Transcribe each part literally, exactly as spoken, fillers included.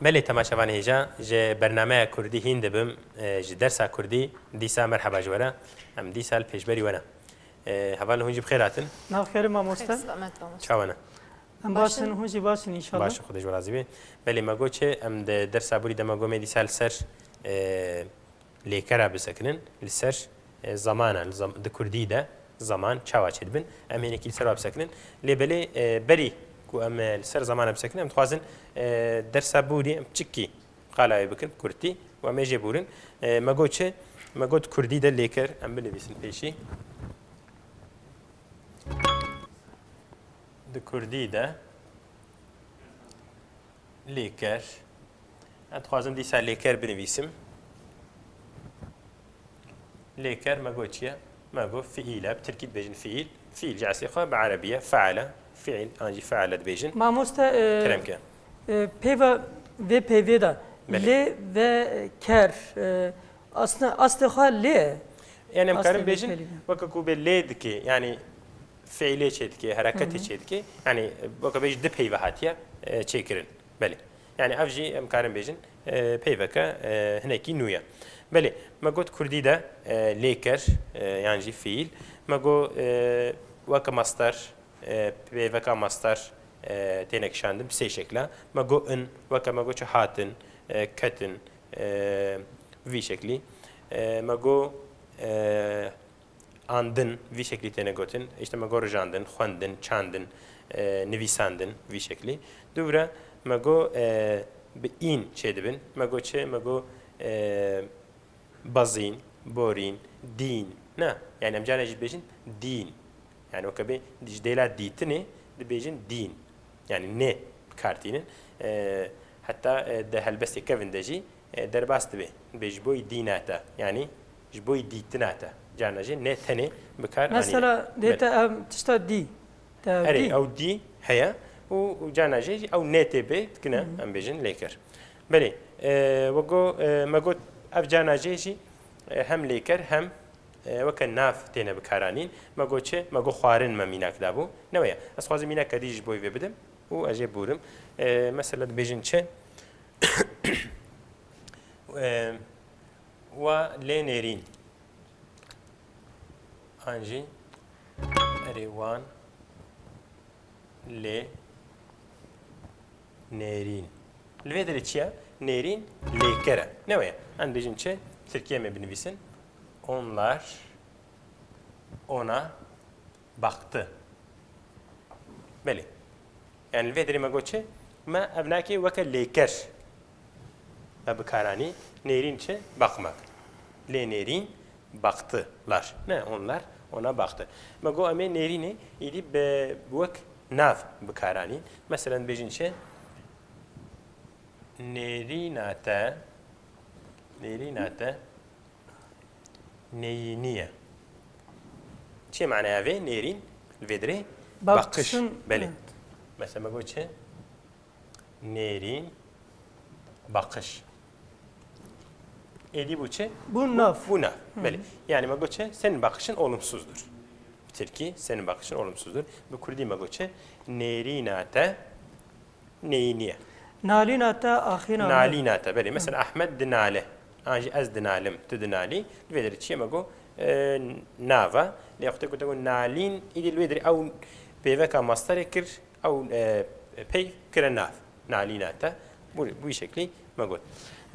Belê temaşevanê hêja, ji bernameya Kurdî hîn dibim, e, ji dersa Kurdî dîsa merheba ji we re. Em dîsa li pêşberî we ne. E, hevalên hûn jî bi xêr hatin. Nav xêr mamoste. Pek selamet mamoste. Çawa ne? Em baş in, hûn jî baş in înşallah. Baş in, Xwedê ji we razî be. Belê me got çi, em di dersa borî de me got me dîsa li ser, e, lêkera bisekinin, li ser, e, zamana, li zam-, di kurdî de zaman çawa çêdibin, em hênekî li ser wa bisekinin. Lê belê, e, berî ku em, e, li ser zamana bisekinin, em dixwazin, e, dersa borî em piçikî qala wê bikin, kurtî, û em ê jê bûrin. E, me got çi? Me got kurdî de lêker, em binivîsin pêşî. Di kurdî de lêker. Ez dixwazim dîsa lêker binivîsim. Lêker me got çi ye? Me got fiîl e. Bi tirkî dibêjin fiîl. Fiîl ji eslê xwe bi erebî ye. Feale. Fiîl an jî feale dibêjin. Mamoste, e, Kerem ke. E, peyva vê peyvê de Belê. Lê ve ker, e, aslında aslê xwe lê ye. Yani em Aslê karin vê bêjin, peyvê. Weke ku bê lê dike, yani fiilê çê dike, hereketê Hı hı. çê dike. Yani weke bêj di peyve hatiye, e, çêkirin. Belê. Yani ev jî em karin bêjin, e, peyveke, e, hinekî nû ye. Belê, me got kurdî de, e, lêker, e, yan jî fiil. Me got, e, weke mastar, e, peyveka mastar, e, têne kişandin bi sê şekla. Me got in, weke me got çi hatin, e, ketin, e, vî şeklî. E, me got, e, andin, vî şeklî têne gotin. Îşte me got rijandin, xwendin, çandin, e, nivîsandin, vî şeklî. Dûvre me got, e, bi în çêdibin. Me got çi? Me got, e, bazîn, borîn, dîn. Ne? Yani em carna jî dibêjin dîn. Yani weke bê ji dêla dîtinê dibêjin dîn. Yani nê bi kar tînin. E, heta, e, di helbestê kevin de jî, e, derbas dibe. Dibê ji bo dîna te. Yani ji bo dîtina te. Carna jî nê tenê bi kar anîne. Mesela dê Belê. Te em tişta dî. Te Erê, dî. Ew dî heye û, û carna jê jî ew nê tê bê dikine, Hı hı. em bêjin lêker. Belê, e, we got, e, me got ev carna jê jî, e, hem lêker hem, e, weke nav têne bikaranîn. Me got çi? Me got xwarin me mînak dabû. Ne weye. Ez xwazim mînaka dî ji bo vê bidim û ez jê bûrim. E, mesela dibêjin çi? E, wa lê nêrîn. An jî erê wan lê nêrîn. Li vê derê çi ye? Nêrîn lêker e. Ne weye? Em dibêjin çi? Tirkiyê me binivîsin. Onlar ona baktı. Belê. Yani li vê derê me got çi? Me ev nakê weke lêker me bikaranî. Nêrîn çi? Bakmak. Lê nêrîn baktılar. Ne? Onlar ona baktı. Me got em ê nêrînê îdî bi, bi wek nav bikaranîn. Mesela bêjin çi? Nêrîna te, nêrîna te nêrînî ye. Çi manaya vê nêrîn? Li vê derê Bakışın, bakış. Belê. Evet. Mesela me got çi? Nêrîn bakış. Êdî bû çi? Bû nav. Bû nav. Hı hı. Belê. Yani me got çi? Senin bakışın olumsuzdur. Bi tirkî, senin bakışın olumsuzdur. Bi kurdî me got çi? Nêrîna te neyî niye? Nalîna te, axîna min. Nalîna te, belê. Hı. Mesela Ahmed dinale. An jî ez dinalim, tu dinalî. Li vê derê çi ye me got, e, nav e. Lê wextê ku te got nalîn, îdî li vê derê ew peyveka mastarê kir, ew, e, pey kire nav. Nalîna te. Bu, bu şeklî me got.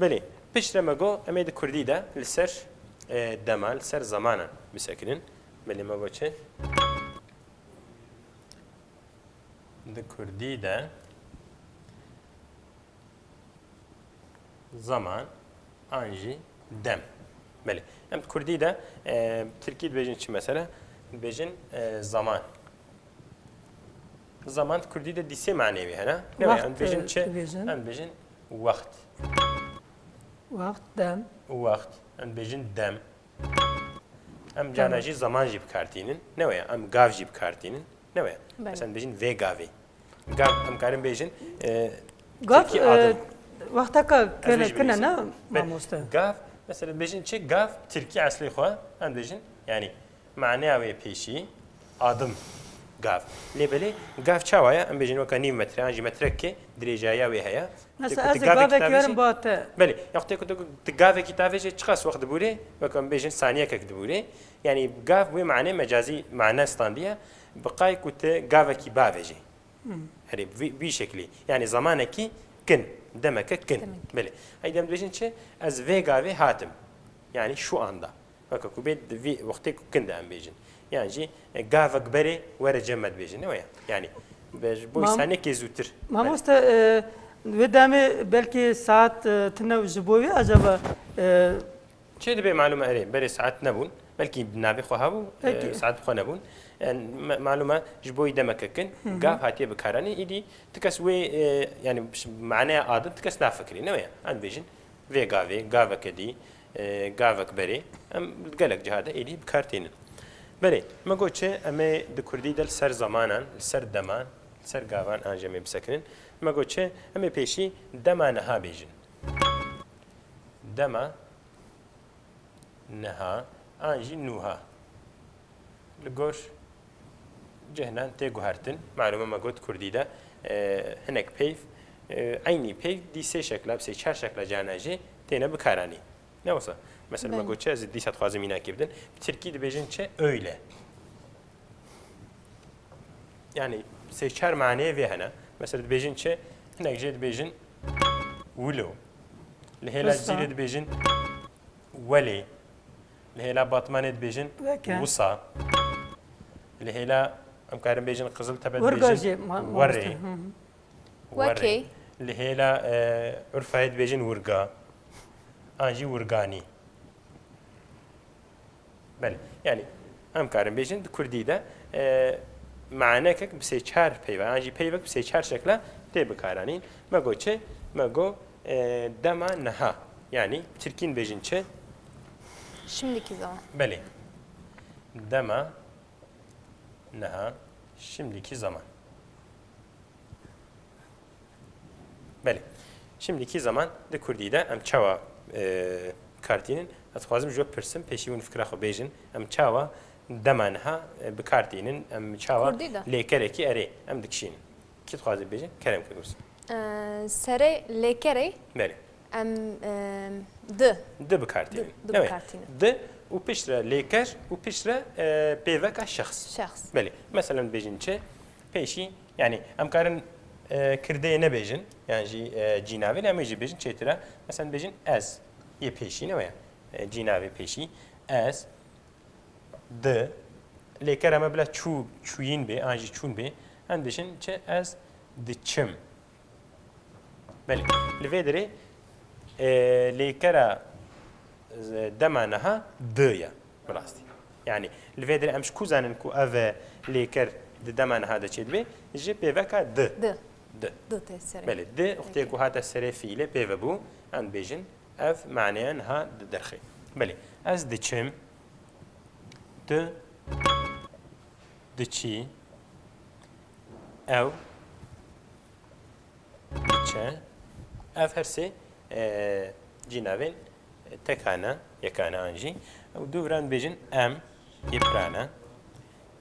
Belê, piştre me got, em ê di kurdî de li ser, e, dema, li ser zamanan bisekinin. Belê me got çi? Di kurdî de zaman an jî dem. Belê. Em di kurdî de, e, tirkî dibêjin çi mesela? Dibêjin, e, zaman. Zaman di kurdî de dîsê manê wê hene. Ne wê? Wext, em dibêjin e, çi? Dibêjin. Em dibêjin wext. Wext, dem. Wext. Em dibêjin dem. Em carna Tamam. jî zaman jî bi kar tînin. Ne weye? Em gav jî bi kar tînin. Ne weye? Belê. Mesela dibêjin vê gavê. Gav, em karin bêjin, e, Gav, Tirkî e, adım. Wexteka Ez kine, vê jî kine binivîsim. ne, Be, mamoste? Gav, mesela dibêjin çi? Gav, tirkî eslê xwe, em dibêjin, yani, maneya wê pêşî, adım, gav. Lê belê, gav çawa ye? Em bêjin weka nîv metre, an jî metrekê dirêjayiya wê heye. Mesela Tê ku ez tu ê gavekî gavekî tavêjî, werim ba te. Belê, ya tê ku tu, tu gavekî tavêjê çiqas wext dibûrê? Weka em bêjin saniyekek dibûrê. Yani, gav wê manê mecazî mane standiye, bi qay ku tu gavekî bavêjê. Herê, vî, vî şeklî. Yani zamanekî kin, demeke kin. Demek. Belê. Ey dem dibêjin çi? Ez vê gavê hatim. Yani şu anda. Weke ku bê di vî wextê ku kin de em bêjin. Yan jî, e, gavek berê were cem me dibêjin. Ne waya? Yani, be, ji bo Mam-, sanekê zûtir. Belê. Mamoste, e, wê demê belkî saet, e, tune ji bo wî acaba, e, Çê dibe malûm e, erê, berê saet nebûn. Belkî navê xwe hebû, Peki. e, saet xwe nebûn. Yani, me-, malûm e, ji bo wî demeke kin, Hı hı. gav hatiye bikaranîn. Îdî ti kes wê, e, yani, ş-, maneya adim ti kes nafikirî, ne weye? Em dibêjin, vê gavê, gaveke dî, e, gavek berê. Em gelek ciha de êdî bikar tînin. Belê, me got çi, em ê di kurdî de li ser zemanan, li ser deman, li ser gavan an jî em ê bisekinin. Me got çi, em ê pêşî dema niha bêjin. Dema niha an jî nûha. Li gor cihnan tê guhertin. Malûm e me got kurdî de, e, hinek peyv, e, eynî peyv dî sê şekla, bi sê çar şekla cana jî têne bikaranîn. Ne wisa? Mesela me Belê. got çi, ez ê dîsa dixwazim mînakê bidin. Bi tirkî dibêjin çi? Öyle. Yani sê çar maneyê vê hene. Mesela dibêjin çi? Hinek jê dibêjin wilo. Li hêla Wisa. Cizîrê dibêjin welê. Li hêla Batmanê dibêjin Weke. Wisa. Li hêla em karin bêjin Qiziltepe Wirga dibêjin jê, ma-, werê. mamoste. Hı hı. Werê. Wekê. Li hêla, e, Urfayê dibêjin wirga. An jî wirganî. Belê. Yani, em karin bêjin, di kurdî de, e, manekek bi sê çar peyva, an jî peyvek bi sê çar şekla tê bikaranîn. Me got çi? Me got, e, dema niha. Yani, tirkîn bêjin çi? Şimdiki zaman. Belê. Dema niha, şimdiki zaman. Belê. Şimdiki zaman di kurdî de em çawa, e, bi kar tînin? Ez dixwazim ji we pirsim, pêşî hûn fikra xwe bêjin. Em çawa dema niha, e, bi kar tînin? Em çawa Kurdî de. lêkerekî erê em dikişînin? Kî dixwaze bêje? Kerem ke, Gulsen. E, serê lêkerê Belê. em, e, di. Di bi kar tînin. Di, di bi kar tînin. Di û piştre lêker û piştre, e, pêveka şexs. Şexs. Belê. Mesela bêjin çi? Pêşî, yani em karin, e, kirdeyê nebêjin, yan jî, e, cînavê, lê em ê jî bêjin çêtir e. Mesela bêjin ez yê pêşî, ne weye? E, cînavê pêşî. Ez, di, lêkera me bila çû, çûyîn bê, an jî çûn bê. Em dibêjin çi? Ez diçim. Belê. Li vê derê, e, lêkera, e, dema niha di ye. Bi rastî. Yani, li vê derê em ji ku zanin ku ev, e, lêker di dema niha de çêdibe? Ji pêveka di. Di. Di. Di tê serê. Belê, di, wextê Peki. ku hate serê fiîlê pê ve bû, em dibêjin, ev maneya niha diderxe. Belê, ez diçim, tu diçî, ew diçe. Ev her sê, e, cînavên tekane, yekane an jî. Û dûvran bêjin em, yê pirane.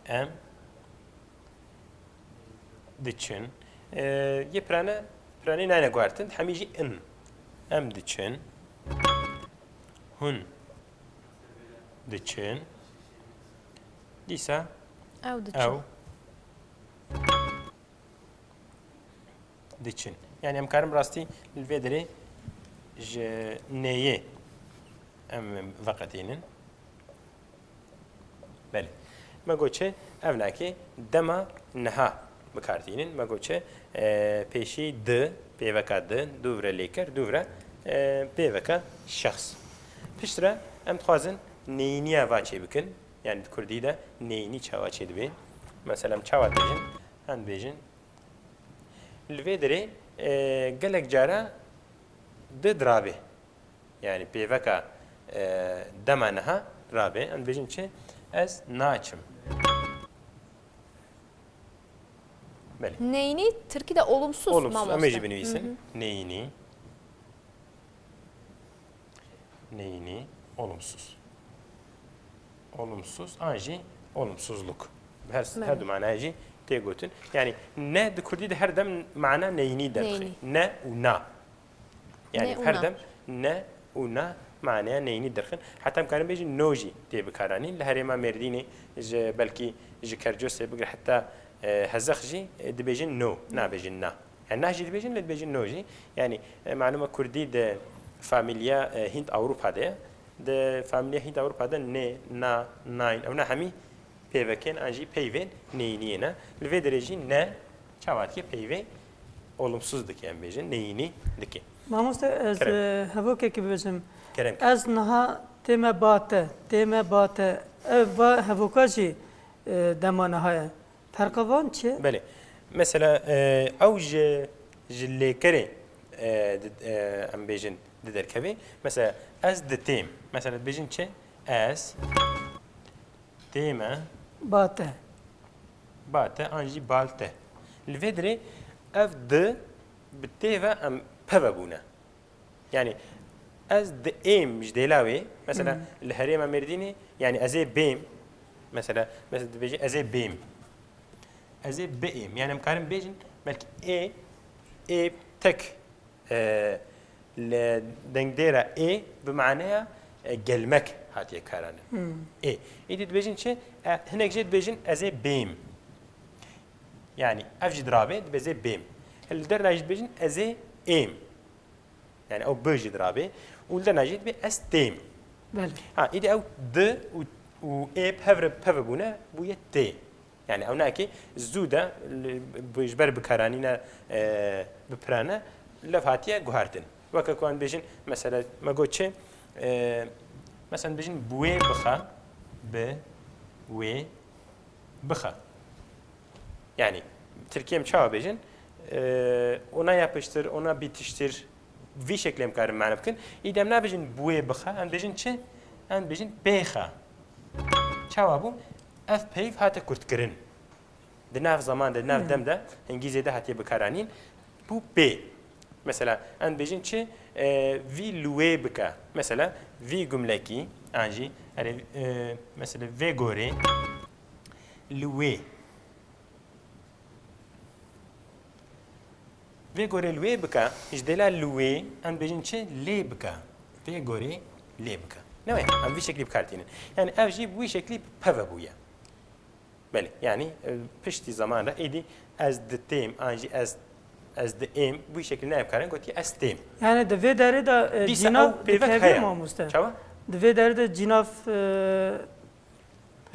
Em diçin. E, yê pirane, piranê nayne guhertin, hemî jî in. Em diçin. Hûn diçin. Dîsa Ew diçin. ew diçin. Yani em karin bi rastî li vê derê ji neyê em veqetînin. Belê. Me got çi? Ev nakê dema niha bi kar tînin. Me got çi? E, pêşî di, pêveka di, dûvre lêker, dûvre, e, pêveka şexs. Piştre em dixwazin neyîniya va çê bikin. Yani di kurdî de neyînî çawa çê dibe? Mesela em çawa dibêjin? Em dibêjin. Li vê derê, e, gelek cara di dirabe. Yani pêveka, e, dema niha rabe. Em dibêjin çi? Ez naçim. Belê. Neynî Tirkî de olumsuz, Olumsuz. Em ê mamoste. jî binivîsin. Neynî. Neynî. Olumsuz. Olumsuz. An jî olumsuzluk. Her, Belê. Her du manayê jî tê gotin. Yani ne di kurdî de her dem mana neynî derxê. Neynî. Ne û na. Yani Ne û her na. Dem ne û na manaya neynî derxin. Heta em karin bêjin no jî tê bikaranîn. Li herêma Mêrdînê ji belkî ji Kercosê bigir heta, e, Hezex jî, e, dibêjin no, nabêjin na. Yani na jî dibêjin, lê dibêjin no jî. Yani, e, malûm e kurdî di famîlya, e, Hînd Ewropa de ye. Di famîlya Hînd Ewropa de ne, na, nayn, ew ne hemî pêvekên an jî peyvên neyîniyê ne. Li vê derê jî ne çawa dike, peyvê olumsuz dike, em bêjin, neyînî dike. Mamoste, ez Kerem. e, hevokekî bibêjim. Kerem. Ez niha tême ba te, tême ba te. Ev ba hevoka jî e, dema niha ye. Ferqa van çi ye? Belê. Mesela, e, ew ji, ji lêkerê, e, di, e, em bêjin, di derkevê. Mesela, ez ditêm. Mesela, dibêjin çi? Ez tême Ba te. ba te an jî bal te. Li vê dirê ev di bi tê ve em peve bûne. Yani ez diêm ji dêla wê, mesela li herêma Mêrdînê, yani ez ê bêm, mesela, mesela dibêje ez ê bêm. Ez ê biêm. Yani em karin bêjin, belkî ê, ê tek, e, li dengdêra ê bi maneya, e, gelmek hatiye karanin. Ê. Îdî dibêjin çi? E, hinek jê dibêjin ez ê bêm. Yani ev jî dirabê, dibê ez ê bêm. Li derna jî dibêjin ez ê êm. Yani ew bi jî dirabê. Û li derna jî dibê ez têm. Belê. Ha, îdî ew di û, û ê bi hev re, bi hev re bûne, bûye tê. Yani ew nake zû de li, bi, ji ber bikaranîne, e, bi pirane, lev hatiye guhertin. Weke ku em bêjin, mesela, me got çi? E, mesela, bêjin bi wê bixe, bi wê bixe. Yani, Tirkiyê em çawa bêjin? E, ona yapıştır, ona bitiştir. Vî şeklê em karin mane bikin. Îdî em nabêjin bi wê bixe, em bêjin çi? Em bêjin pêxe. Çawa bû? Ev peyv hate kurtkirin. Di nav zaman de, di nav dem de hingî zêde hatiye bikaranîn. Bû pê. Mesela, em bêjin çi? E, vî li wê bike. Mesela, vî gumlekî, an jî, erê, e, mesela, vê gorê, li wê. Vê gorê li wê bike, ji dêla li wê, em bêjin çi? Lê bike. Vê gorê lê bike. Ne wê? Em vî şeklî bi kar tînin. Yani ev jî bi wî şeklî peve bûye. Belê, yani, e, piştî zaman re êdî ez ditêm, an jî ez, ez diêm, bi wî şeklî nayê bikarin, gotiye ez têm. Yani di vê derê de e, Dîsa cînav ew pêvek dikeve heye. Mamoste. Çawa? Di vê derê de cînav e,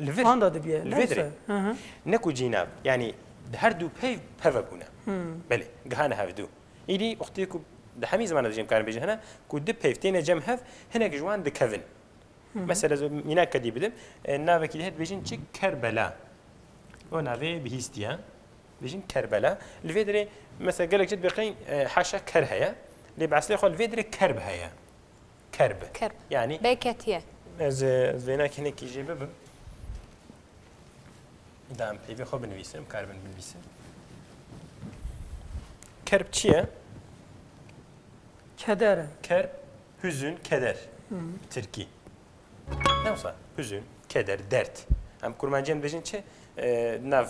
Li vir. Anda dibiye. Li Neyse. vir. Hı hı. Ne ku cînav, yani di her du peyv peve bûne. Hı. Belê, gihane hevdu. Îdî wextê ku di hemî zimanê de jî em karin bêjin hene, ku du peyv têne cem hev, hinek ji wan dikevin. Mesela, ez mînaka dî bidim, e, navekî dî heye dibêjin çi? Kerbela. O navê bihîstiye. Dibêjin Kerbela. Li vê derê, mesela, gelek cî dibêjin, e, haşa ker heye. Lê bi eslê xwe li vê derê kerb heye. Kerb. Kerb. Yani Bê ketiye. ez, e, ez vênakê hinekî jê bibim. Da em peyvê xwe binivîsin, em karibin binivîsin. Kerb çi ye? Keder e. Kerb, hüzün, keder. Bi tirkî. Ne wisa? Hüzün, keder, dert. Em kurmancî em dibêjin çi? E, nav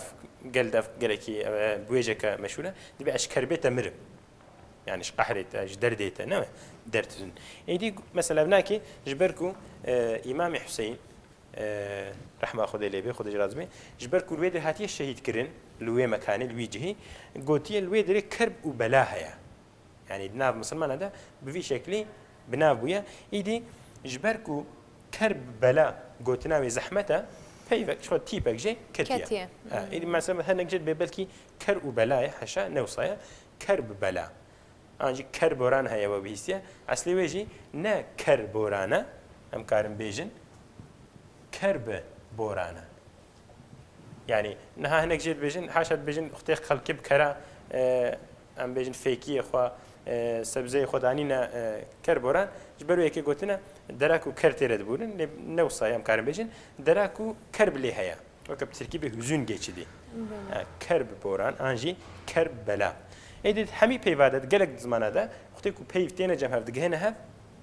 gel de gelekî, e, bi wê jeke meşhûr e. Dibê ez ji kerbê te mirim. Yani ji qehrê te, ji derdê te, ne? Dert, hüzün. Êdî mesela vinakê ji ber ku, e, Îmamê Hüseyin, e, rehma Xwedê lê bê, Xwedê ji razî be, ji ber ku li wê derê hatiye şehîd kirin, li wê mekanê, li wî cihê, gotiye li wê derê kerb û bela heye. Yani di nav misilmana de bi vî şeklî bi nav bûye. Îdî ji ber ku kerb bela gotina wê zehmet e, peyvek, ji xwe tîpek jê ketiye. Ketiye. Ha, îdî mesela hinek jê dibê belkî ker û bela ye, heşa, ne wisa ye. Kerb bela. An jî kerboran heye we bihîstiye. Eslê wê jî ne kerboran e, em karin bêjin, kerb boran e. Yani niha hinek jê dibêjin, haşa dibêjin, xwedê xelkê bi kera, e, em bêjin fêkiyê xwe, e, sebzeyê xwe danîne, e, kerboran. Ji ber wê yekê gotine, dera ku ker tê re dibûrin, lê ne wisa ye em karin bêjin, dera ku kerb lê heye. Weke bi tirkî bê huzûn geçidî. Belê. Ha, kerb boran, an jî kerb bela. Êdî hemî peyva de, gelek zimana de, wextê ku peyv têne cem hev, digihêne hev,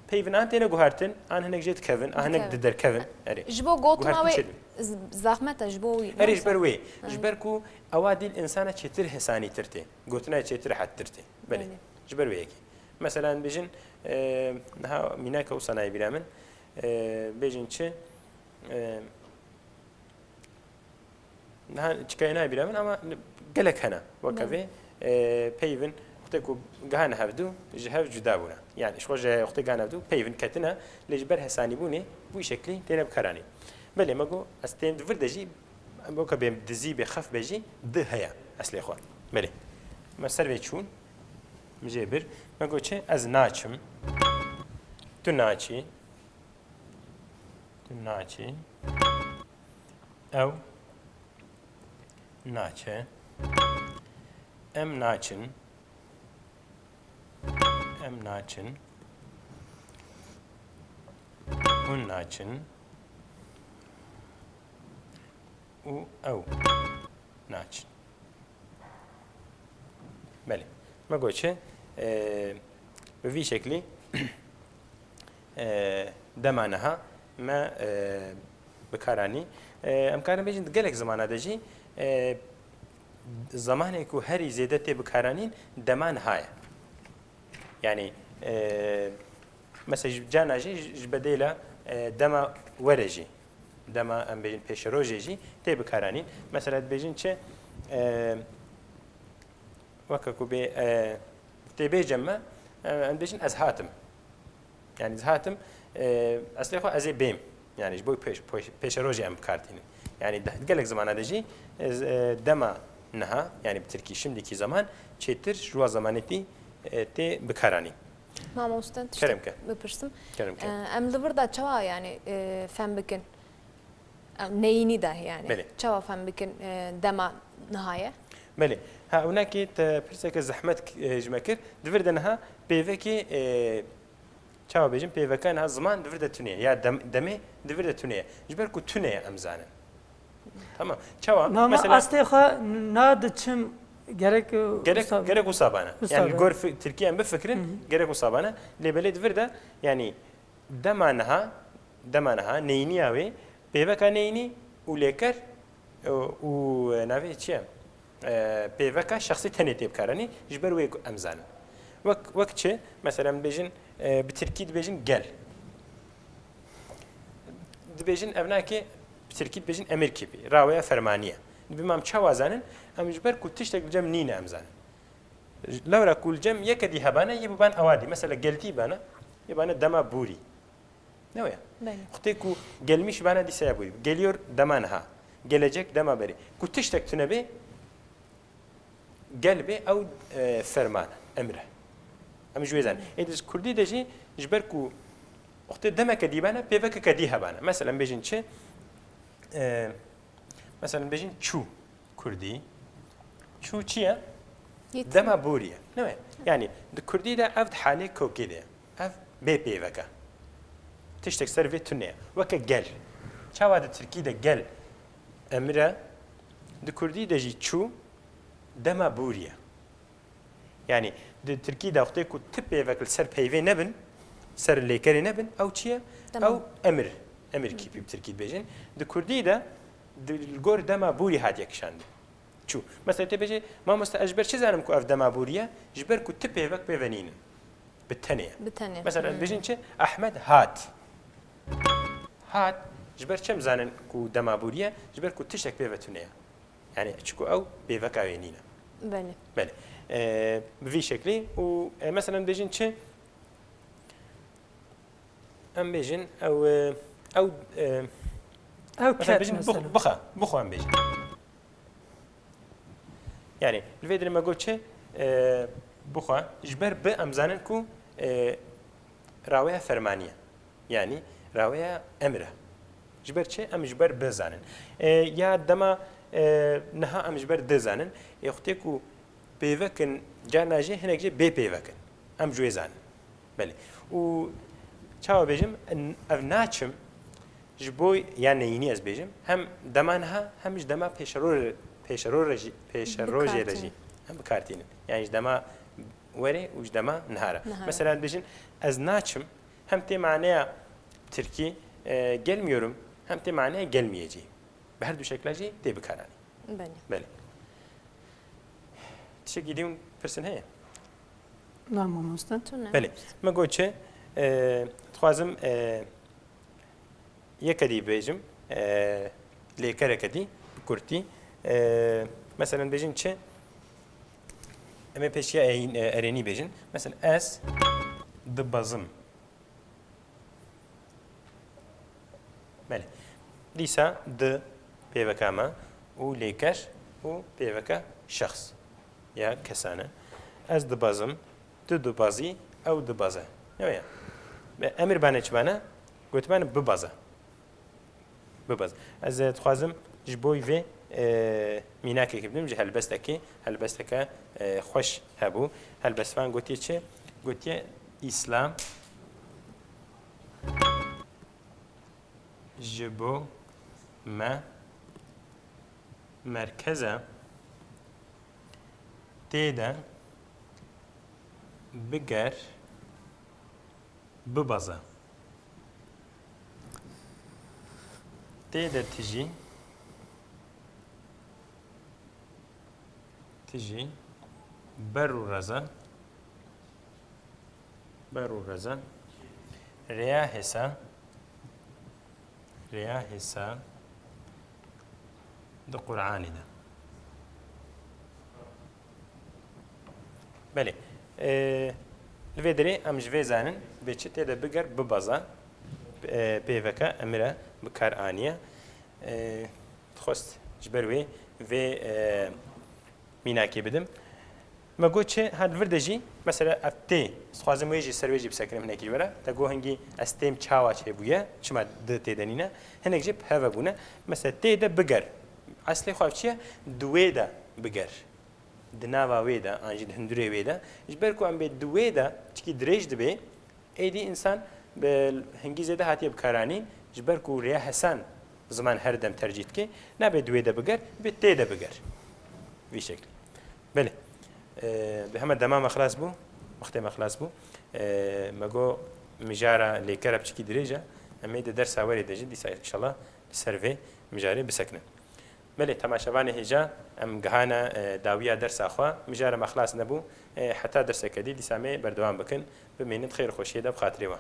peyvin an têne guhertin, an hinek jê dikevin, an hinek Dikevin. diderkevin. Erê. Ji bo gotina Guhertin wê çêdibin. z-, zehmet e, ji bo wî. Erê, ji ber wê. Erê. Ji ber ku ewa dîl insana çêtir hesanîtir tê. Gotina çêtir rehettir tê. Belê. Belê. Ji ber wê yekê. Mesela, em bêjin, e, niha mînaka wisa nayê bîra min. E, bêjin çi? E, Niha çikayê nayê bîra min, ama gelek hene. Weke Belê. vê, e, peyvin, wextê ku gihane hevdû, ji hev cuda bûne. Yani, ji xwe ji wextê gihane hevdû, peyvin ketine, lê ji ber hesanîbûnê, bû şeklî têne bikaranîn. Belê, me got, ez tên di vir de jî, weke bê dizî, bê xef be jî, di heye, eslê xwe. Belê. Me ser vê çûn, min jê bir. Me got çi? Ez naçim. Tu naçî. Tu naçî. Ew naçe. Em naçin. Em naçin. Hûn naçin. Û ew naçin. Belê. Me got çi? E, bi vî şeklî, e, dema niha me, e, bi kar anî. E, em karin bêjin di gelek zimana de jî, e, zemanê ku herî zêde tê bikaranîn dema niha ye. Yani, e, mesela ji cana jî ji, ji bedêla, e, dema were jî, dema em bêjin pêşerojê jî tê bikaranîn. Mesela dibêjin çi? E, weke ku bê, e, tê bê cem me, e, em dibêjin ez hatim. Yani ez hatim, e, eslê xwe ez ê bêm. Yani ji bo pêş-, pêş-, pêşerojê em bikar tînin. Yani de-, gelek zimana de jî, e, z-, e, dema niha, yani bi tirkî şimdiki zaman, çêtir ji wa zemanêtî, e, tê bikaranîn. Mamoste, tiştek Kerem ke. bipirsim. Kerem ke. E, em li vir de çawa, yani, e, fem bikin? Em neyînî de, yani. Belê. Çawa fem bikin, e, dema niha ye? Belê. Ha, ewnakê te pirseke zehmet, e, ji me kir. Di vir de niha pêvekê, e, çawa bêjim, pêveka niha ziman di vir de tune ye. Ya dem-, demê di vir de tune ye. Ji ber ku tune ye em zanin. Tamam. Çawa? Mama Mesela astê xwe na diçim gerek, e, Gerek, usta-, gerek wisa bana. Usta Yani bana. gor fi-, Tirkiye em bifikirin, Hı hı. gerek wisa bana. Lê belê di vir de, yani dema niha, dema niha neyniya wê, pêveka neynî û lêker, e, û, e, navê çi ye? E, pêveka şexsî tenê tê bikaranî, ji ber wê ku em zanin. Wek, wek çi? Mesela em dibêjin, e, bi tirkî dibêjin gel. Dibêjin ev nake, bi tirkî dibêjin emir kîpî, raweya fermanî ye. Dibê em çawa zanin? Em ji ber ku tiştek li cem nîne em zanin. Lewra ku li cem yeke dî hebane, yê bibane ewa dî. Mesela geltî bana, yê bane dema bûrî. Ne waya? Belê. Xutê ku gelmiş bana dîsa ya bûrî. Geliyor dema niha. Gelecek dema berê. Ku tiştek tune bê, gel bê ew, e, ferman, emir e. Em ji wê zanin. Ê di kurdî de jî ji ber ku xutê demeke dî bana, pêvekeke dî hebana. Mesela em bêjin çi? E, mesela em bêjin çû. Kurdî. Çû çi ye? Yetîm. Dema bûriye. Ne ye? Yani di kurdî de ev di halê kokê de ye. Ev bê pêvek e. Tiştek ser vê tune ye. Weke gel. Çawa di tirkî de gel emir e, di kurdî de jî çû dema bûriye. Yani di tirkî de wextê ku ti pêvek li ser peyvê nebin, ser lêkerê nebin, ew çi ye? Tamam. Ew emir. Emir kîpî bi tirkî dibêjin. Di kurdî de di, li gor dema bûrî hatiye kişandin. Çû. Mesela tê bêjê, mamoste, ez ji ber çi zanim ku ev dema bûrî ye? Ji ber ku ti pêvek pê ve nînin. Bi tenê ye. Bi tenê. Mesela Hmm. dibêjin çi? Ahmed hat. Hat. Ji ber çi em zanin ku dema bûrî ye? Ji ber ku tiştek pê ve tune ye. Yani çiku ew pêveka wê nîne. Belê. Belê. Ee, bi vî şeklî û, e, mesela dibêjin çi? Em bêjin ew, e, ew, e, Ew mesela ket bêjin bix-, mesela. bixe, bixwe em bêjin. Yani li vê dirê me got çi? E, bixe, ji ber bi em zanin ku, e, raweya fermanî ye. Yani raweya emir e. Ji ber çi? Em ji ber bi zanin. E, ya dema, e, niha em ji ber di zanin. Ê xutê ku pêvek in, carna jî hinek jî bê pêvek in. Em ji wê zanin. Belê. Û çawa bêjim, n-, ev naçim, Ji bo ya neyînî ez bêjim, hem dema niha, hem ji dema pêşerojê, pêşerojê, pêşerojê re jî em bi kar tînin. Yani ji dema werê û ji dema nihara. Nihara. Mesela dibêjin, ez naçim, hem tê maneya tirkî, e, gelmiyorum, hem tê maneya gelmeyeceğim. Bi her du şekla jî tê bikaranîn. Belê. Belê. Tiştekî dî hûn pirsin heye? Na mamoste. Tu ne? Belê. Me got çi? E, dixwazim, e, yeke dî bêjim, e, lêkereke dî, bi kurtî. E, meselen bêjin çi? Em ê pêşiya e-, e, erênî bêjin. Mesela ez dibezim. Belê. Dîsa di pêveka me û lêker û pêveka şexs ya kesane. Ez dibezim, tu dibezî, ew dibeze. Ne ya? Be emir bane çi bane? Gotibane bibeze. Bibez. Ez, e, dixwazim ji bo vê, e, mînakekê bidim ji helbestekê. Helbesteke, e, xweş hebû. Helbestvan gotiye çi? Gotiye, Îslam ji bo me merkez e, tê de biger, bibeze. Tê de tijî, tijî ber û reze, ber û reze, rêya hêsa, rêya hêsa di Qur'anê de. Belê. Ee, li vê derê em ji vê zanin, bê çi tê de biger, bibeza, e, pêveke emir e bi kar aniye. Ee, dixwest ji ber wê vê, e, mînakê bidim. Me got çi, ha li vir de jî, mesela ev tê, dixwazim wê jî ser wê jî bisekinim hinekî ji we re. Te got hingî ez têm çawa çêbûye, çima di tê de nîne. Hinek jî bi hev e bûne. Mesela tê de biger. Eslê xwe ev çi ye? Di wê de biger. Di nava wê de, an jî di hundurê wê de. Ji ber ku em bê di wê de çikî dirêj dibe, êdî însan bi hingî zêde hatiye bikaranîn, ji ber ku rêya hesan ziman her dem tercîh dike, nabe di wê de biger, bi tê de biger. Vî şeklî. Belê. Ee, bi hema dema me xilas bû, wextê me xilas bû. Ee, me got mijara lêkera piçikî dirêj e. Em ê di dersa werê de jî dîsa înşallah li ser vê mijarê bisekinin. Belê, temaşevanê hêja, em gihane, e, dawiya dersa xwe. Mijara me xilas nebû. E, heta derseke dî, dîsa em ê berdewam bikin. Bimînin di xêr û xweşiyê de bi xatirê we.